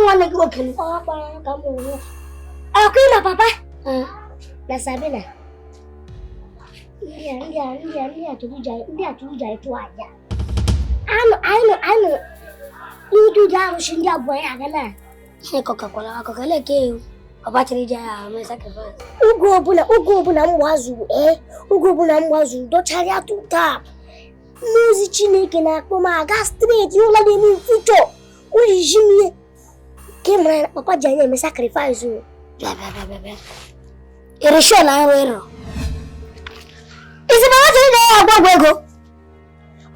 Nwanne gị nwoke ọkụ ịma papa na Sabina ndị a chụrụ ije tụọ aja anyị n'ụdị ụdị arụsị ndị abụọ ya aga na kọkakwara akụkọ leke papa chịrị ije ya ame sacrifice oge ọbụla m gbazuru oge ọbụla m gbazuru dọcharịa tụtap n'ozi Chineke na-akpọ m aga straight ụlọ na-eme fuchọ ụlọ iji m ihe ka ị mara na papa ji anyị eme sacrifice o bịa bịa bịa bịa ịrịshọ na nrụ ịrọ isi papa chịrị na ya agwa ọgwụ ego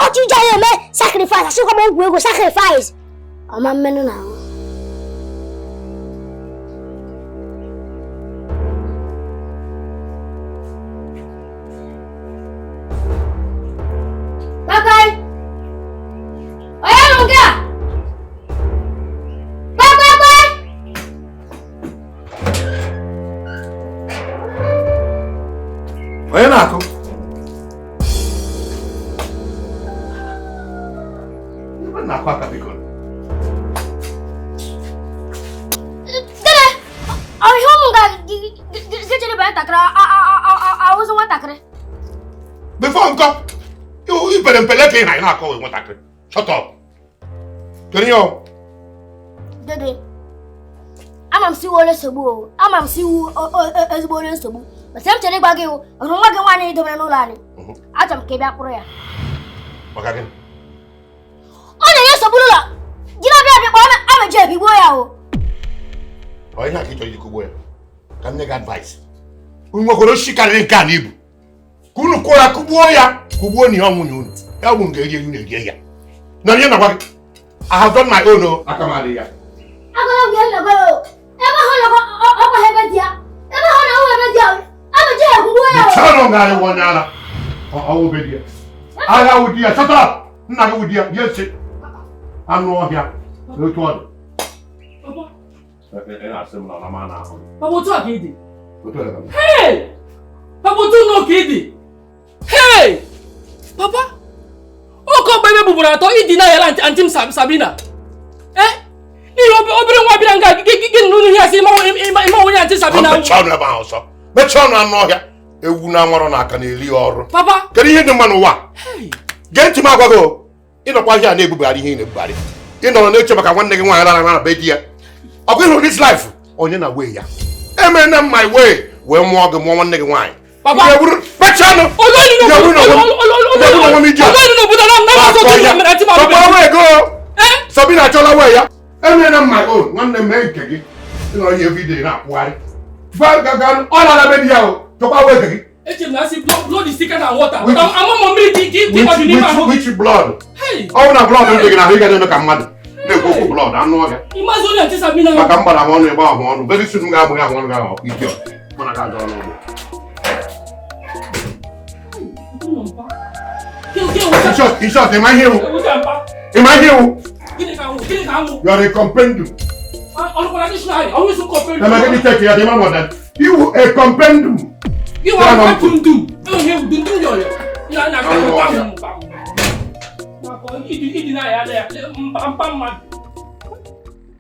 ọchụ ije anyị eme sacrifice asịkwa m ọgwụ ego sacrifice ọma mmenụ na ahụ. Onye na-akụ? Na-akụ aka biko. Dede, ihe ụmụ ga-echere bụ ntakịrị awụzụ nwatakịrị. Before nkọ, ibere mpele ka ị na na-akọ wee nwatakịrị. Shut up. Kedu ihe ọ? Dede, ama m si iwu onye nsogbu o. Ama m si iwu ezigbo onye nsogbu. Mas m chere ịgwa gị hụrụ nwa gị nwaanyị dobere n'ụlọ anyị. Achọrọ m ka ị bịa kpụrụ ya. Maka gịnị? Ọ na-enye nsogbu n'ụlọ. Gị na-abịa abịa kpọọ ama eji ebigbuo ya o. Ọ ihe a ka ị chọrọ iji kụgbuo ya? Ka m nye gị advice. Unu nwekwara osisi karịrị nke a n'ibu. Ka unu kụọ ya kụgbuo ya kụgbuo na ihe ọnwụ unu. Ya bụ nga eri eri na-erie ya. Na ihe na-agwa gị. I have done my own o. Aka m adịghị ya. Agwara m gị nna o. Ebe ahụ na ọkwa ebe dị ya. Ebe ahụ na ọwa ebe dị ya. Ama eji ebigbuo ya o. Mechie ọnụ nga ịwụ onye ara. Ọwụ be di ya. Agha wụ di ya. Shut up. Nna gị wụ di ya. Rie nsị. Anụ ọhịa. N'otu ọ dị. Papa, otu a ka ị dị. Hey! Papa, otu nnọọ ka ị dị. Hey! Papa! Oke ọgba ebe bugburu atọ ịdị na yala antị m Sabina. Eh? N'ihi obere nwa bịara nga gị nụrụ ihe asị ịma onye antị Sabina. Mechie ọnụ ebe ahụ ọsọ. Mechie ọnụ anụ ọhịa. Ewu na anwarụ n'aka na-eri ya ọrụ. Papa! Kedu ihe dị mma n'ụwa? Gee ntị m agwa gị o. Ịnọkwa ahịa na-ebubegharị ihe ị na-ebubegharị. Ị nọrọ na-eche maka nwanne gị nwaanyị lara na be di ya. Ọ bụ ịhụrụ this life onye na way ya. Emena m my way wee mụọ gị mụọ nwanne gị nwaanyị. Papa! Mechie ọnụ! Sabina achọla wee ya. Emena m my own nwanne m mee nke gị. Ị nọrọ ihe everyday na-akwụgharị. Ọ lara be di ya o. Chọkwa wee nke gị. Eche m na asị blood is thicker than water. Ama m mmiri dị ka ịgbaju n'ime ahụ. Which blood? Ọ bụ na blood dị gị n'ahụ ị ga na-eme ka mmadụ na-ekwu okwu blood anụ ọhịa. Ịmazị onye ntị Sabina. Maka m gbara m ọnụ ịgba ahụ ọnụ. Very soon m ga-abụ ya ahụ ọnụ ga-ahụ idiot. Mana ka ọnụ ụgbọ. In short, am I here? Am I here? You are a compendium. Let me check here. The man was that. You a compendium. You are a compendium.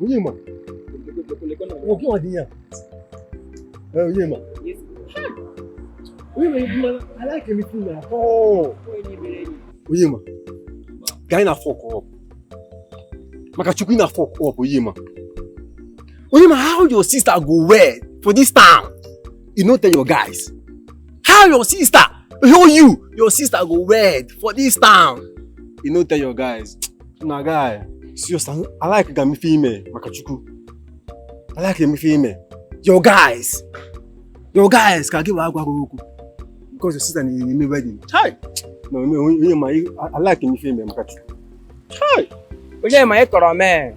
Onyema. Onyema. Onyema, I like everything at all. Onyema. Guy na fuck up. Makachukwu na fuck up, Onyema. Onyema, how your sister go wed for this town? You no tell your guys. How your sister, how you, your sister go wed for this town? You no tell your guys. Na guy, seriously, I like Gamife Makachukwu. I like Gamife. Your guys can give agwa. Because your sister in the wedding. Chai. No, no, I like Gamife Makachukwu. Chai. Onye ma ị kọrọ mee.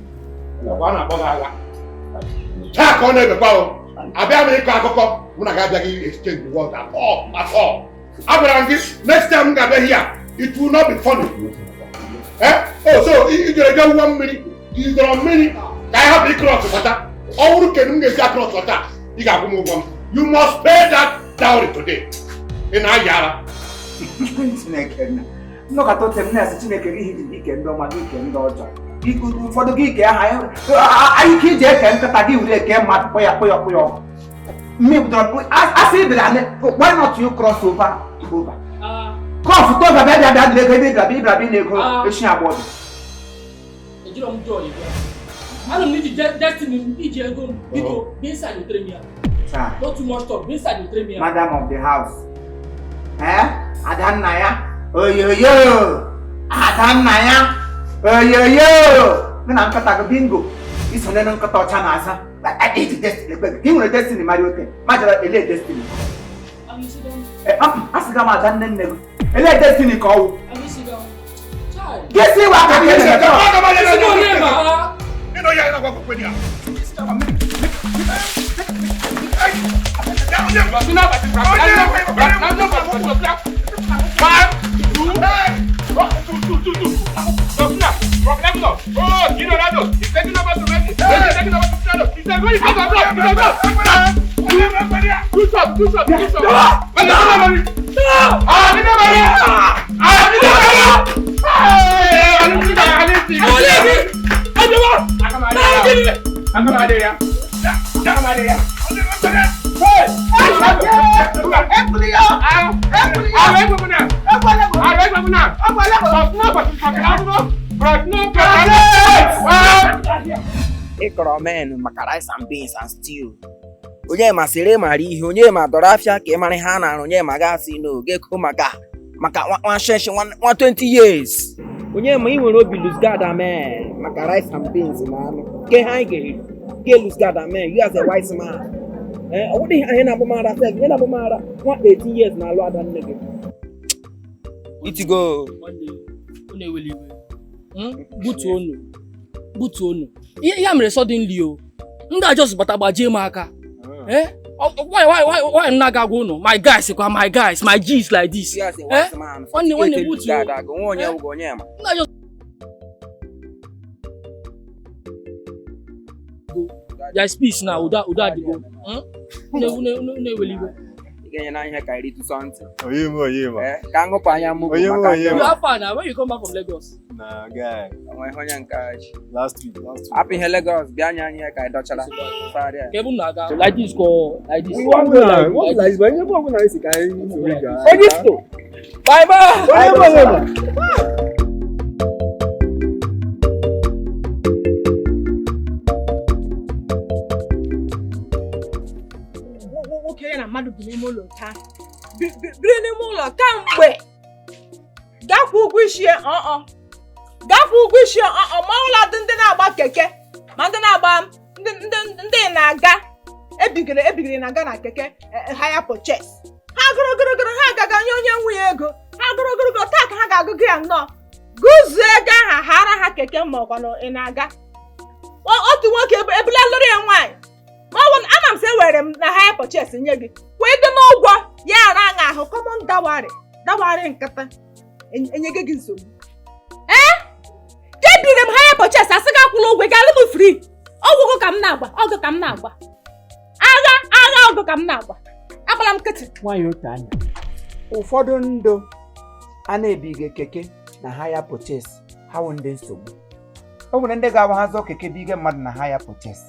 Taa ka ọ na-ebekwa o. Abịa m ịkọ akụkọ mụ na gị abịaghị exchange word at all at all. Agwara m gị next time m ga-abịa here it will not be funny. Eh? Oh, so ị jere jee wụọ mmiri, ị zọrọ mmiri ka anyị hapụ ịkrọs bata. Ọ bụrụ kedu m ga-esi akrọs taa, ị ga-akwụ m ụgwọ m. You must pay that dowry today. Ị na-ayị ara. Chineke nna. Nnọkọta ote m na-asị Chineke gị iji ike ndị ọma gị ike ndị ọjọọ. Ụfọdụ gị kee ha anyị ike iji eke nkịta gị were eke mmadụ kpọ ya kpọ ya kpọ ya ọkụ. Mmiri pụtara asị bịara why not you cross over over? Cross over bịa bịa bịa ego ebe ịbịara bịa bịa na-ego echi abụọ dị. Ejiro m joy bịa. Anọ m iji destiny m iji ego m biko bịa inside wetere m ya. Not too much talk, bịa inside wetere m ya. Madam of the house. Eh? Adanna ya. Oyoyo. Adanna ya. Oyoyo. Mụ na nkịta gị bingo. Iso nene nkịta ọcha na-aza. Iji destiny ekwe gị. Gị nwere destiny mara oke. Majara ele destiny. Asịga m ada nne nne gị. Ele destiny ka ọwụ. Gịsị wa ka gị na-eme. Ịkọrọ men maka rice and beans and stew. Onye ma sịrị mara ihe, onye ma dọrọ afịa ka ị mara ihe a na-arụ, onye ma gasị n'oge ko maka maka nwa sheshi nwa 20 years. Onye ma ị nwere obi lose men maka rice and beans na anụ. Ke ha anyị ga-eri. Ke lose men, you as a wise man. Ọ bụghị ihe na-abụ mara sef, ihe na-abụ mara nwa 18 years na-alụ ada nne gị. Itigo. Unu eweli iwe. Butuo unu. Ihe mere suddenly o. Ndị a just bata gbajie m aka. Eh? Why nna ga-agwa unu? My guys kwa my guys, my G's like this. Eh? Nwanne butuo. Nna just go. There is peace now. Udo adịgo. Unu eweli iwe. Ị ga-enye na ihe ka iri something. Oyema. Ka ṅụpụ anya mụ maka. You have fun now. When you come back from Lagos? Nah, guy. Onwe onye nke aji. Last week. Hapụ ihe Lagos bịa nye anyị ihe ka ị dọchara. Ka ebe m na-aga. Like this go like this. We want go like this. But onye ọbụla isi ka anyị gaa. Onye sto. Bye bye. Oyema. Nwoke ya na mmadụ bi n'ime ụlọ taa. Biri n'ime ụlọ kamgbe gakwa ụgwọ isi gakwa ụgwọ isi ma ụlọ dị ndị na-agba keke ma ndị na-agba ndị na-aga ebigere na-aga na keke hire purchase ha gụrụgụrụgụrụ ha agaga nye onye nwe ya ego ha gụrụgụrụgụ taa ka ha ga-agụgụ ya nnọọ gụzuo ego aha hara ha keke ma ọkwa na ị na-aga otu nwoke ebula lụrụ ya nwaanyị ma ọ bụ ama m sị ewere m na hire purchase nye gị kwee dị n'ụgwọ ya ara aṅa ahụ common dawari nkịta enyego gị nsogbu ee kebiri m hire purchase asị gị akwụla ụgwọ ị ga-alụ m free ọgwụgwụ ka m na-agba ọgụ ka m na-agba agha ọgụ ka m na-agba agbala m nkịtị nwayọọ otu anya. Ụfọdụ ndụ a na-ebighị keke na hire purchase ha wụ ndị nsogbu. O nwere ndị ga-agba ha zụọ keke bige mmadụ na hire purchase.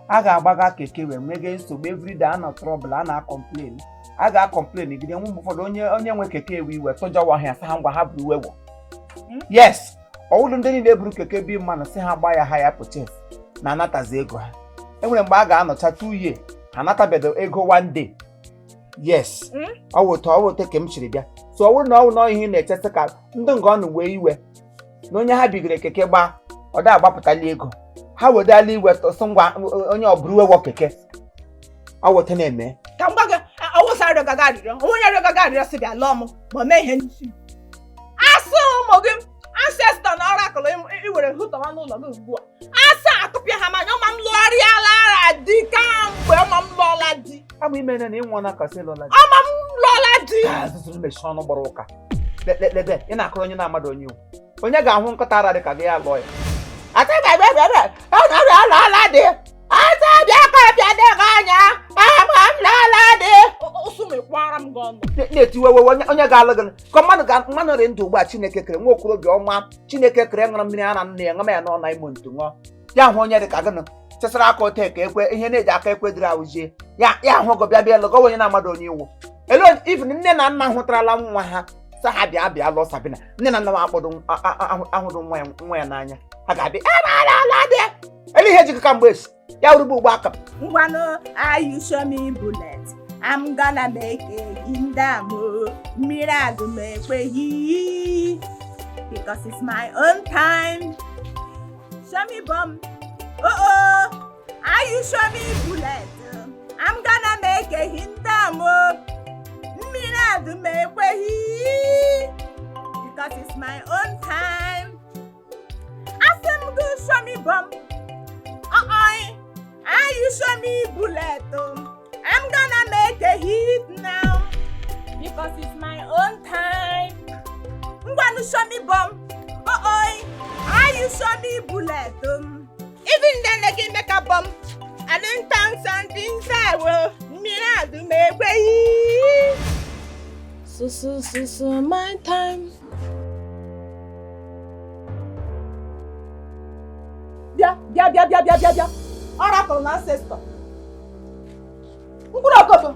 A ga-agbaga keke wee nwege nsogbu everyday a na trouble a na-akọmplen a ga-akọmplen gide nwe mgbe ụfọdụ onye nwe keke ewe iwe tụjọwa ha sị ha ngwa ha buru iwe wọ. Yes, ọwụlụ ndị niile buru keke bi mmanụ sị ha gba ya hire purchase na anatazi ego ha. E nwere mgbe a ga-anọcha 2 years ha anatabedo ego 1 day. Yes, ọ wụ ka m chiri bịa. So ọ bụrụ na ọ wụ na ihe na-echesị ka ndị nga ọnụ wee iwe na onye ha bigoro keke gbaa ọ da agbapụtala ego ha wedala iwe tụsụ ngwa onye ọ bụrụ iwe keke ọ weta na-eme ka m gwa gị ọwụsa arịọgaga arịrịọ onye arịọgaga arịrịọ si bịa lụọ m ma mee ihe n'isi m asị ụmụ gị ancestor na ọrakụlụ iwere hụtọwa n'ụlọ gị ugbu a asị akụpịa ha manya ọma m lụgharịala ara di kamgbe ọma m lụọla di ama ime na ịnwụ na kasị lụọla di ọma m lụọla di azụzụrụ mechie ọnụ gbara ụka lebe ị na-akụrụ onye na-amadụ onye iwu onye ga-ahụ nkọta ara dị ka gị ya lụọ ya gị ọnụ. Na-etiwewe onye ga-alụ gị ka mmadụ ga mmadụ rị ndụ ugbu a Chineke kere nwa okorobịa ọma Chineke kere ṅụrụ mmiri ara nne ya ṅụma ya n'ọna imo ntu ṅụọ ya hụ onye dị ka gịnị chesara aka ote ka ekwe ihe na-eji aka ekwe dịrị awụzie ya ya hụ gị bịa bịa lụgọ onye na-amadụ onye iwu elu even nne na nna hụtarala nwa ha sa ha bịa bịa lụọ Sabina nne na nna m akpọdo ahụrụ nwa ya n'anya ha ga-abịa ala elu ihe jikọ ka mgbe esi ya rugbu ugbo aka. Ngwanụ, are you show me bullet? I'm gonna make a hindamo. Mmiri azụ m ekweghị. Because it's my own time. Show me bomb. Oh oh. Are you show me bullet? I'm gonna make a hindamo. Mmiri azụ m ekweghị. Because it's my own time. Asị m gị show me bomb. Uh-oh. Are you show me bullet? I'm gonna make a hit now because it's my own time. Ngwanu show me bomb. Uh-oh. Are you show me bullet? Even then they can make a bomb. I don't think something sour. Mira do make way. So so so so my time. Bịa bịa bịa bịa bịa bịa bịa. Ọ rapụrụ na ancestor. Mkpụrụ ọkọbọ.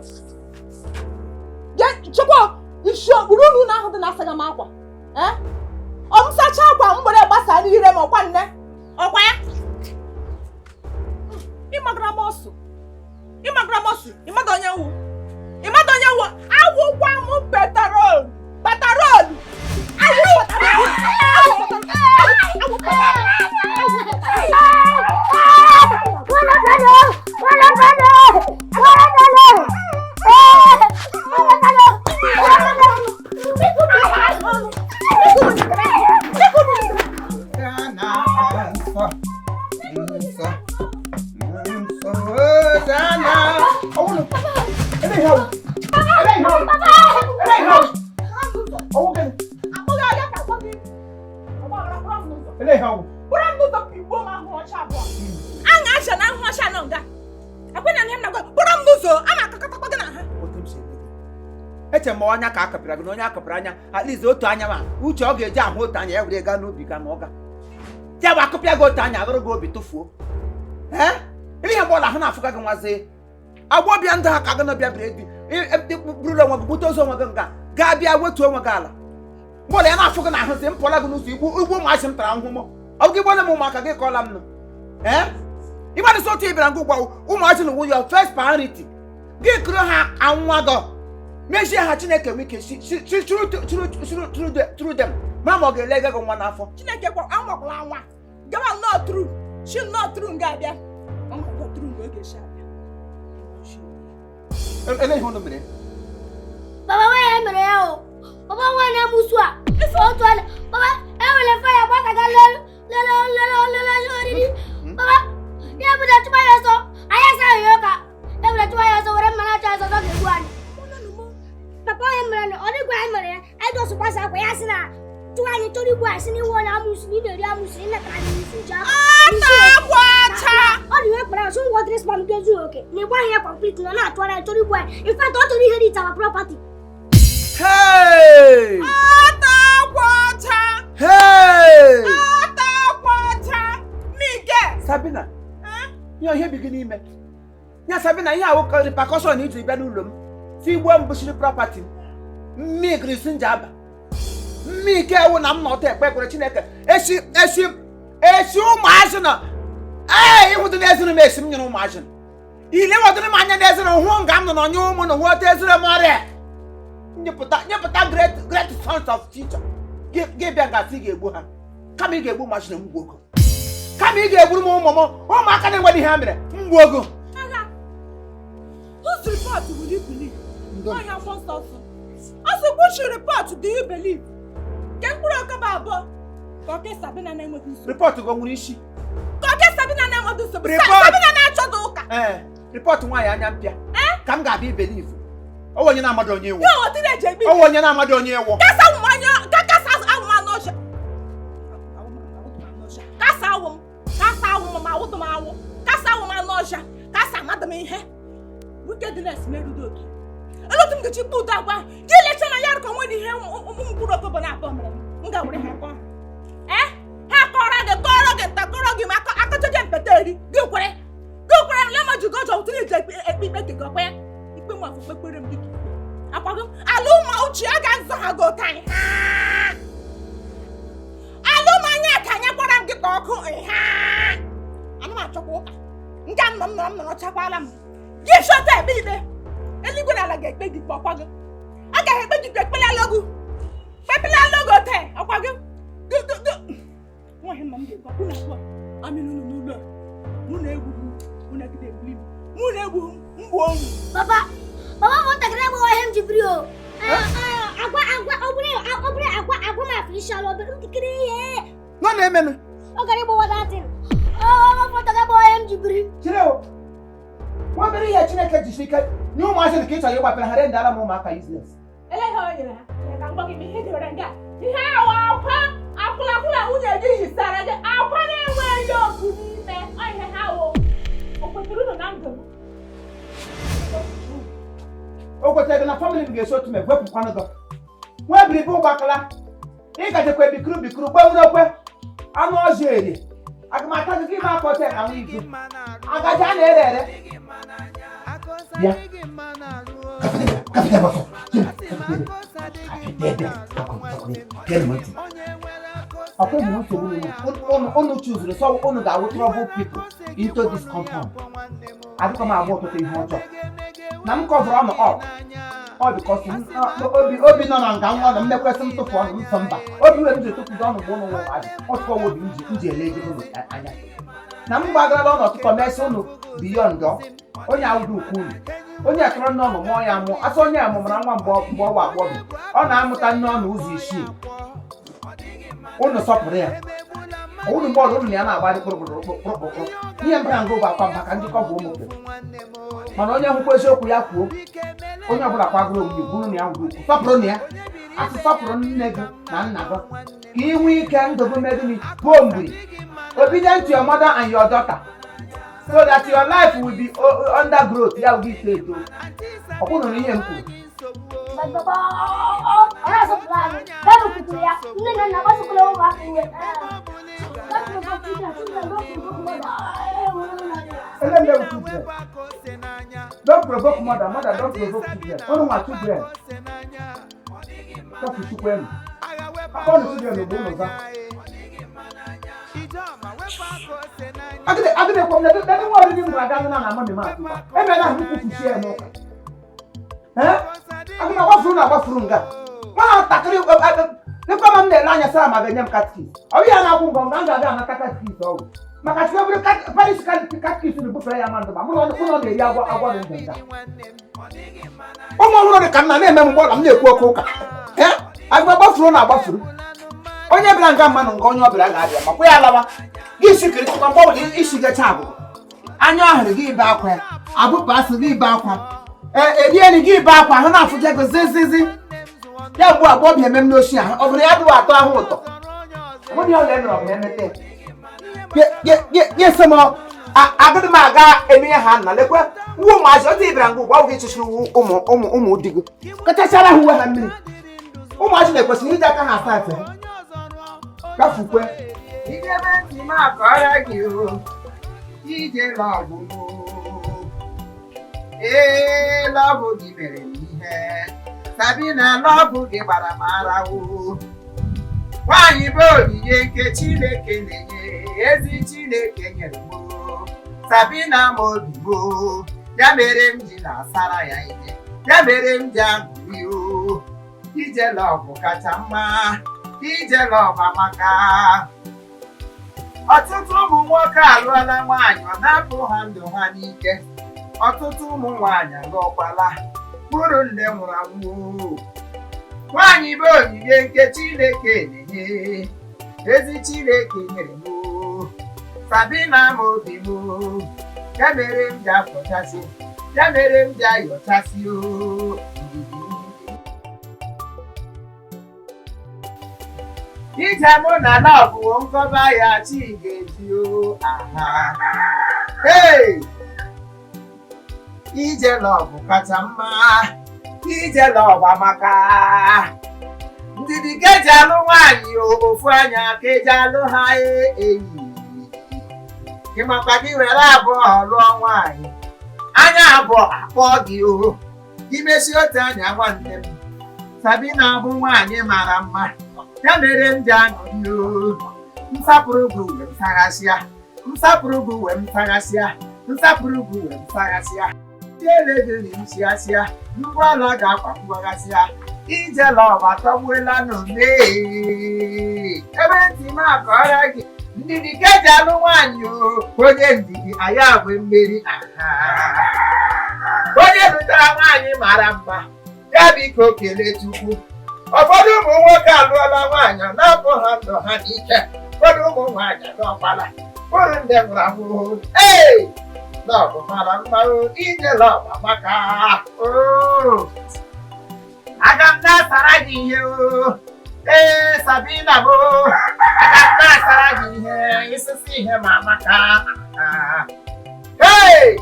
Chekwa isi okpuru unu na ahụ dị na-asaghị m akwa. Eh? Ọ m sacha akwa m gbere gbasa n'ire m ọkwa nne. Ọkwa ya? Ịmagara m ọsụ. Ịmagara m ọsụ. Ịmada onye nwu. Ịmada onye nwu. Awụkwa m petrol. Petrol. Awụ petrol. Awụ petrol. Awụ petrol. Eche m ọnya ka akapịara gị na onye akapịara anya at least otu anya ma uche ọ ga-eji ahụ otu anya ya were gaa n'ubi ga na ọga ya bụ akụpịa gị otu anya agụrụ gị obi tụfuo ee ihe mgbe ọla ahụ na-afụga gị nwazi agbọbịa ndị ha ka gị na-abịa bịara burula onwe gị bute ozu onwe gị nga gaa bịa wetuo onwe gị ala mgbe ọla ya na-afụ gị na ahụzi m pụọla gị n'ụzọ igbu ugbo ụmụazị m tara ahụhụ m ọ bụ gị gbole m ụmụaka gị kọọla m nụ ee ịgbadịsị otu ị bịara ngwa ụgwọ ụmụazị na your first priority gị kụrụ ha anwa gị mechie ha Chineke nwee ike through them ma ma ọ ga-ele gị nwa n'afọ Chineke kwa anwakwala anwa gawa nnọọ tru shi nnọọ tru nga abịa ọnwakwa tru nga oge shi abịa. Ele ihe unu mere? Baba nwa mere ya o. Baba nwa na-amụsụ a. Otu ala. Baba enwere faya gbataga lelu lelu lelu lelu oriri. Baba ya bụ na chụba ya ọsọ anyị asaghị ya ụka. E bụla chụba ya ọsọ were mma na-achọ ọsọ ọ ga-egbu anyị. Papa onye mere na ọ dịkwa anyị mere ya anyị jọsụ gbasa akwa ya sị na chụwa anyị chọrọ igbu anyị sị na iwe onye amụsụ na ị na-eri amụsụ ị natara anyị n'isi ji aka. Ọ dị ihe kpara asụ ngwa dịrị spam ga-ezu oke na ịgwa anyị ya kọmplit na ọ na-atụgharị anyị chọrọ igbu anyị. In fact, ọ chọrọ ihe dị our property. Hey! Atakwacha! Hey! Atakwacha! Mike! Sabina, ihe bi gị n'ime. Ya Sabina, ihe awụ repercussion iji bịa n'ụlọ m. Si gbuo m bụchiri property m. Mmiri si nje aba. Mmike ewu na m nọta ekpe ekpere Chineke. Echi echi echi ụmụazị na ee ịhụ dị n'ezinu m esi m nyere ụmụazị. Ile wadịrị m anya n'ezinu hụ nga m nọ n'onye ụmụ na hụta ezinu m ọrịa. Nyepụta great great sons of teacher. Gị bịa gasị ị ga-egbu ha. Kama ị ga-egbu ụmụazị na mgbu ogo. Kama ị ga-egburu m ụmụ m ụmụaka na-enweghị ihe ha mere mgbu ogo. Whose report will you believe? I have one source. Also, which report do you believe? Can you about Koke Sabina na enweghị nsogbu. Report go nwere isi. Koke Sabina na enweghị nsogbu. Report. Sabina na-achọ gị ụka. Ee, report nwaanyị anya mpịa. Ka m ga-abịa ibelieve. Ọ onye na-amadụ onye iwu. Ya otu na-eji egbe. Ọ onye na-amadụ onye iwu. Kasa ụmụ anya, kasa awụ m anụ ọcha. Kasa awụ m, kasa awụ m ma awụdụ m awụ. Kasa awụ m anụ ọcha, kasa amadụ m ihe. Wickedness merudo oke. Ele otu m ga-echi kpụ ụtọ agwa ahụ? Gị lecha na ya ka o nwere ihe ụmụ mkpụrụ okobo na-abụọ mere m. M ga-were ha kọọ ha. Ee? Ha kọrọ gị kọrọ gị nta kọrọ gị ma akọchaje mpete eri. Gị kwere. Gị kwere m lema ji gọjọ ụtụ na-eji ekpe ikpe nke gị ọkwa ya. Ikpe m afọ kpekpere m dịka ikpe. Akwa gị ala ụmụ uche a ga-azọ ha gị ụta anyị. Ala ụmụ anya ka anya gwara m gị ka ọkụ ha. Ana m achọkwa ụka. Nga m nọ m nọrọ m nọrọ chakwala m. Gị chọta ekpe ikpe. Eluigwe na ala ga-ekpe gị ikpe ọkwa gị. Agaghị ekpe gị ikpe ekpela gị. Kpepela logo taa ọkwa gị. Nwaanyị mma m ga-ekwu ọkụ na abụọ. Amịrị unu n'ụlọ a. Mụ na-egwu m. Mụ na gị na-ebuli m. Mụ na-egwu m mgbu ọnwụ. Papa, papa nwatakịrị agbawa ihe m ji biri o. Agwa agwa ọ bụrụ agwa agwa m afọ isi ala obere ntakịrị ihe. Nọ na-emenụ. Ọ gara ịgbawa datin. Ọ nwatakịrị agbawa ihe m ji biri. Chere o. Nwa obere ihe Chineke jisi ike nye ụmụazị dị ka ị chọrọ ịgbapere ha rendara m ụmụaka useless. Ele ihe o nyere ha. Ka m gwa gị ihe dewere nga. Ihe awa akwa akwụlakwụla nwunye gị yisara gị akwa na-enweghị oku n'ime. Ọ ihe ha wụ. O kwetara unu na ndụ m. O kwetara gị na famịlị m ga-esi otu ma wepụkwanụ gị. Nwa ebiribe ụgbakala. Ị gajekwa ebikuru bikuru gbewuru okwe. Anụ ọzọ eri. Agụmata gị ime akọta na nwa igu. Agaji a na-ere ere. Bịa. Gafete ọsọ. Ọkwa bụ nsogbu unu chuzuru sọ unu ga-awụ trouble people into this compound. Adịkwa m agba ọtụtụ ihe ọjọọ. Na m kọvụrụ ọnụ up. Ọ bikọs obi nọ na nga nwa na mmekwesị m tụpụ ọnụ m sọ mba. Obi wee m ji tụpụdo ọnụ bụ ụnụ nwa azụ. Ọtụkọ obi m ji ele ego ụnụ anya. Na m gbagarala ọnụ ọtụtụ mesị ụnụ beyond onye awụdo ukwu unu. Onye akọrọ nne ọnụ mụọ ya mụọ. Asọ onye amụmara nwa mgbe ọgba agbọghọ. Ọ na-amụta nne ọnụ ụzọ isii. Unu sọpụrụ ya. Unu mgbe ọrụ unu ya na-agbadị kpụrụkpụrụkpụrụkpụrụ. Ihe mbara nga bụ akwa mba ka njikọ bụ ụmụ. Mana onye hụkwa eziokwu ya kwuo. Onye ọbụla kwagoro onwe ya bụrụ na ya nwere ukwu. Sọpụrụ na ya. Asị sọpụrụ nne gị na nna gị. Ka ị nwee ike ndụ gị megịnị buo mgbiri. Obedient to your mother and your daughter. So that your life will be under growth. Ya will be eto. Ọ kwụrụ na ihe m kwuru. Papa, ọ na-asọpụrụ anyị. Baịbụl kwukwuru ya. Nne na nna gbasokwala ụmụaka iwe. Don't provoke mother, mother don't provoke children. Unu nwa children. Tọpụ chukwu enu. Akpọ unu children bụ unu za. Agide kwam na dadi nwa oriri m gwara na na mami ma atụkwa. Emela ahụ kwufuchi ya n'ụka. Eh? Agide agbafuru na agbafuru nga. Nwatakịrị lekwa ma m na-ele anya sara ma ga-enye m katkis. Ọ bụ ya na-akwụ ngọ nga m ga-abịa anata katkis ọgwụ. Maka chukwu bụrụ parish katkis na-ebufere ya ma ndụ ma mụ na ọ na-eri agwọ agwọ dị ndụ nga. Ụmụ ọhụrụ dị ka nna na-eme m mgbe ọla m na-ekwu oke ụka. Ee? Agba gbafuru na agbafuru. Onye bịara nga mmanụ nga onye ọbịara ga-abịa makwa ya alawa. Gị sikiri tụkwa mgbe ọbụla isi gacha abụọ. Anya ọhụrụ gị ibe akwa ya. Abụpụ asị gị ibe akwa. Erieni gị ibe akwa ahụ na-afụja ego zizizi. Ya mgbe agbọghọ eme m n'oshi ahụ ọ bụrụ ya dịwa atọ ahụ ụtọ. Mụ na ya ụlọ emere ọ bụla emete ya. Nye sị m agụdị m aga eme ihe ha nna lekwe uwe ụmụazị ọ dị ịbịara nga ugbu gị chụchiri ụmụ ụmụ ụmụ di gị kachachara ha uwe ha mmiri. Ụmụazị na-ekwesịrị iji aka ha asa efe ha. Gafukwe. Idebe ntị m akọrọ gị o, ije lọbụ m o. Ee, lọbụ gị mere m ihe. Sabina lọbụ gị gbara m ara o. Nwaanyị bụ onyinye nke Chineke na-enye, ezi Chineke nyere m o. Sabina m obi m o, ya mere m ji na-asara ya ihe, ya mere m ji aṅụrị o. Ije lọbụ kacha mma, ije lọbụ amaka. Ọtụtụ ụmụ nwoke alụọla nwaanyị ọ na-apụ ha ndụ ha n'ike. Ọtụtụ ụmụ nwaanyị alụọkwala bụrụ nne nwụrụ anwụ. Nwaanyị bụ onyinye nke Chineke na-enye, ezi Chineke nyere m o. Sabina m obi m o, ya mere m ji afọchasị, ya mere m ji ayọchasị o. Ije mụ na lọbụ nkọba ya chi ga-eji o. Aha. Hey! Ije lọbụ kacha mma. Ije lọba maka ndidi ka eji alụ nwaanyị ofu anya ka eji alụ ha eyi. Gị makwa gị were abụọ lụọ nwaanyị, anya abụọ akpọọ gị o. Gị mesi otu anya nwanne m. Sabina bụ nwaanyị mara mma, ya mere m ji aṅụrị o. Nsapụrụ bụ uwe m saghasịa, nsapụrụ bụ uwe m saghasịa, nsapụrụ bụ uwe m saghasịa. Tiele gị m sịasịa, ngwa ala ga-akwakwughasịa. Ije lọba tọgbuola n'ome. Ebe ntị m akọrọ gị, ndidi ka eji alụ nwaanyị o, onye ndidi anyị abụ mmeri. Onye lụtara nwaanyị mara mma, ya biko kelee Chukwu. Ụfọdụ ụmụ nwoke alụọla nwaanyị na-apụ ha ndụ ha n'ike, ụfọdụ ụmụ nwaanyị alụọkwala bụrụ ndị nwụrụ anwụ. Ee, lọbụ mara mma o, ije lọba maka o. Aga m na-asara gị ihe o. Ee, Sabina bụ, aga m na-asara gị ihe, isisi ihe ma maka. Ee,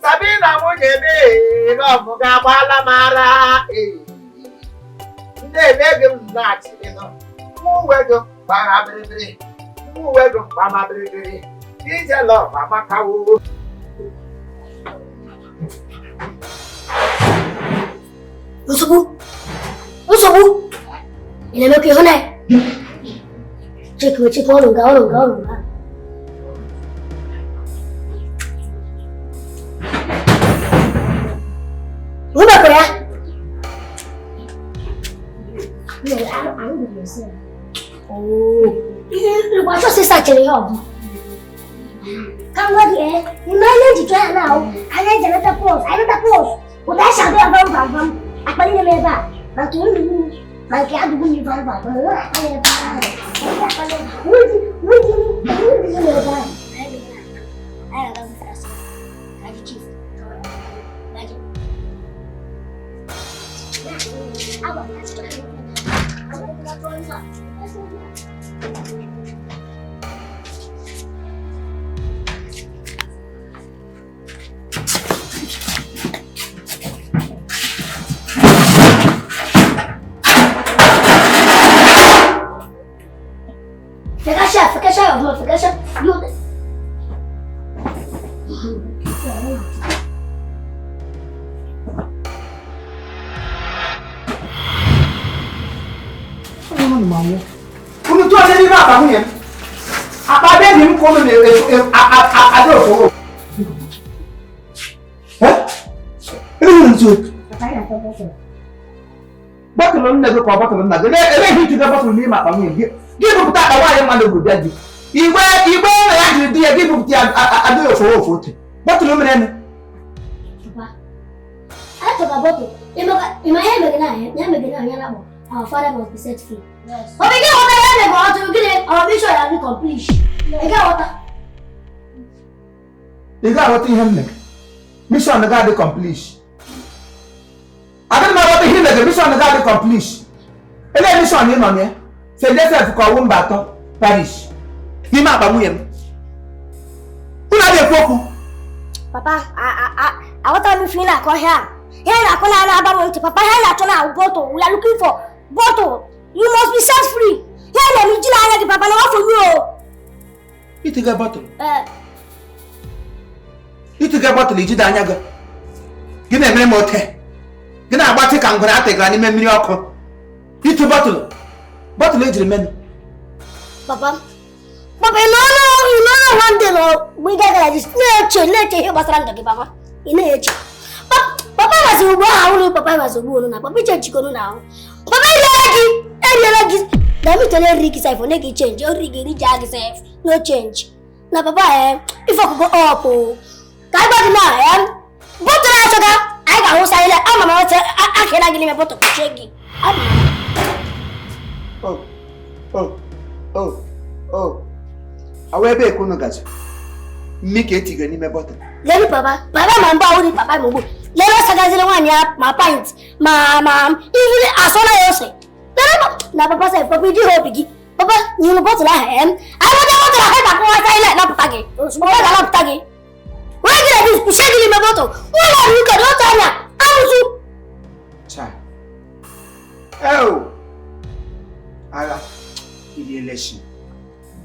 Sabina nwunye m, lọbụ ga-agbala m ara. Ee, ndị eme gị m na-achịrị nọ, nwa uwe gị gbara bịrịbịrị, nwa uwe gị gbama bịrịbịrị. Ije lọba maka o. Nsogbu! Nsogbu! Ị na-emekwa ịhụnanya? Chekwe chekwe ọrụ nga ọrụ nga ọrụ nga. Hụbakwa ya? Ịgwa chọsị sachiri ihe ọbụla. Ka m gwa gị ee, ime anya njikọ ya na-ahụ, anya eji eneta pọs, anyị neta pọs, ụda esi adị ya vam vam vam, akpa niile m ebe a, ma nke nri ma nke adụgbu mmiri vam vam vam, nwere akpa ebe ahụ. Nwere nwere nwere ebe ahụ. Anyị aga fast. Kaji chief. Kaji. Fikasha, fikasha, fikasha. Unu tụọ n'ime akpa nwunye m. Akpa bebi m ka unu na-ada ofo. Bọtụlụ nne gị ka ọ bọtụlụ nna gị. Elee ihe itiga bọtụlụ n'ime akpa nwunye gị? Gị bupụta akpa nwaanyị mmadụ bụ bịa gị. Igbe igbe na ya jiri di ya gị bupụta ya adịghị ofo ofo otu. Bọtụlụ mere nụ. Achọka bọtụlụ. Ịma ihe mere na ya mere na ya na-akpọ our father must be set free. Ọ bụ gị ghọta ya mere ọ tụrụ gịnị our mission has been complete. Ị ga-aghọta. Ị ga-aghọta ihe m mere. Mission ga-adị complete. Agaghị m aghọta ihe mere mission ga-adị complete. Elee mission ị nọ na ya? St. Joseph ka ọwụ mba atọ parish. N'ime akpa nwunye m. Unu adịghị ekwu okwu. Papa, aghọtara m ife ị na-akọ ihe a. Ihe na-akọ na na-aba m ntị. Papa, ihe na-achọ na bottle. We are looking for bottle. You must be set free. Ihe na-eme iji n'anya gị papa na ọ for you o. Itiga bọtụlụ. Itiga bọtụlụ ijide anya gị. Gị na-emere m ote. Gị na-agbatị ka ngwere atịgara n'ime mmiri ọkụ. Itu bọtụlụ. Bọtụlụ ejiri menụ. Papa, papa ị nọ n'ụlọ one day nọ mgbe ị gaghị like this na-eche na-eche ihe gbasara ndụ gị papa. Ị na-eche. Papa mazị ugbu ahụ ụlọ papa mazị ugbu unu na papa iche jikọrọ na ahụ. Papa eriela gị eriela gị na m tele eri gị sef onye gị change ori gị eri ji gị sef no change. Na papa ife ọkụkọ up o. Ka anyị gwa gị na bọtụlụ achọga anyị ga-ahụsa ile ama m ọtụ akịla gị n'ime bọtụlụ kpuchie gị. Oh, oh, oh, oh. Awa ebe ka unu gaji. Mmi ka etigere n'ime bọtụlụ. Lelu papa, papa ma mbụ ahụ papa ma ugbu. Lelu sagaziri nwaanyị ya ma pint ma ma ivili asọla ya ose. Lelu na papa sef papa iji obi gị. Papa nyere bọtụlụ ahụ em. Anyị nweta bọtụlụ ahụ ga-akụwata ile napụta gị. Ozugbo ọ ga-anapụta gị. Wee gị na kpuchie gị n'ime bọtụlụ. Ụlọ ọrụ ụka dị otu anya amụsụ. Eleshi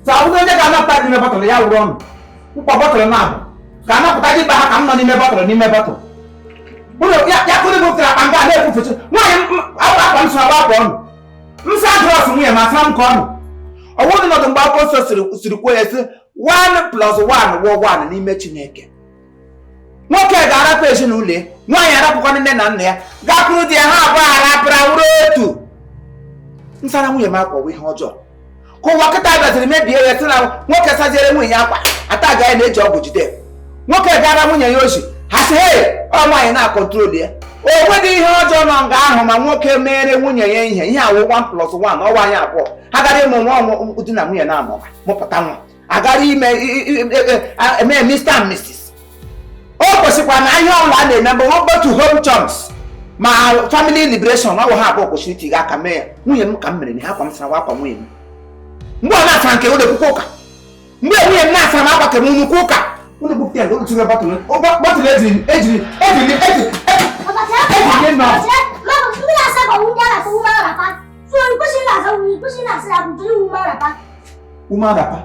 so ọ bụrụ onye ga-anapụta gị n'ime bọtụlụ ya wụrụ ọnụ mkpọ bọtụlụ na-abụ ka anapụta gị ha ka m nọ n'ime bọtụlụ n'ime bọtụlụ ụlọ ya ya kụrụ bụpụtara akpa nga na-ekwufechi nwaanyị akwa m so agba akwa ọnụ m sa drọs nwunye ma sa m ka ọnụ ọ bụrụ nọdụ mgbe akwụkwọ nsọ siri kwuo ya sị 1 plus 1 wụ 1 n'ime Chineke. Nwoke ga-arapụ ezinụlọ ya, nwaanyị arapụkwa nne na nna ya, gakwuru di ya, ha abụọ arapụra wụrụ otu. Nsara nwunye m akwa ihe ọjọọ ka ụwa kịta gaziri mebie ya sị na nwoke saziere nwunye ya akwa ata ga ya na-eji ọgwụ jide nwoke gara nwunye ya ozi ha sị hei ọ nwaanyị na-akọntrol ya. O nwedị ihe ọjọọ nọ nga ahụ ma nwoke mere nwunye ya ihe ihe awụ 1 plus 1 ọwa anyị abụọ ha gara ịmụ nwa ọmụ di na nwunye na-amụ mụpụta nwa agara ime eme Mr and Mrs. O kwesịkwara na ihe ọbụla a na-eme bụ otu home chums ma family liberation ọ bụ ha abụọ kwesịrị itinye aka mee ya. Nwunye m ka m mere na ha akwa m sara akwa nwunye m mgbe ọ na-asa nke ụlọ ekwukwa ụka mgbe nwunye m na-asa m akwa ke m nnukwu ụka ụlọ bupụta ya otu bọtụlụ bọtụlụ ejiri ejiri ejiri ejiri ejiri nọ. Woman wrapper.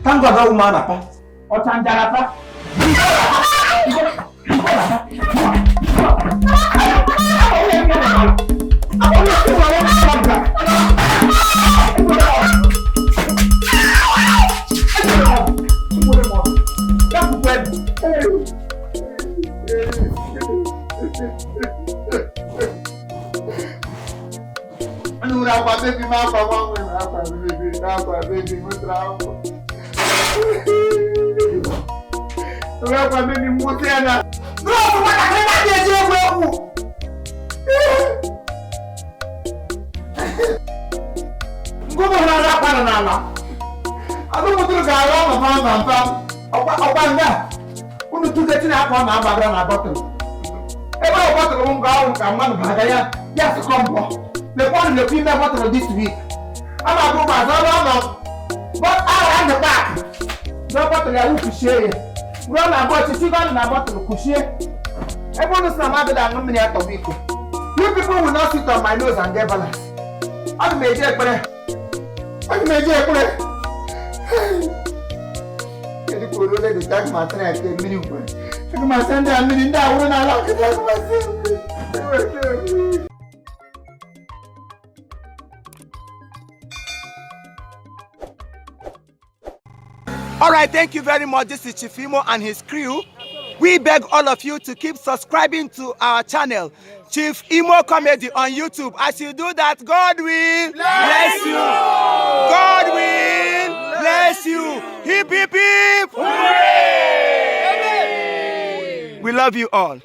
Thank God, woman wrapper. Ọchanja wrapper. This week, I'm a go back. But I the back. No bottle I will share. Run about to see on a bottle of share. Everyone is not mad at me at a week. You people will not sit on my nose and get balance. I'm major, but I'm major. The tag my train at the minimum. My send a minute now. When I like it, All right, thank you very much. This is Chief Imo and his crew. We beg all of you to keep subscribing to our channel, Chief Imo Comedy on YouTube. As you do that, God will bless you. God will bless you. Hip, hip, hip. Hooray! We love you all.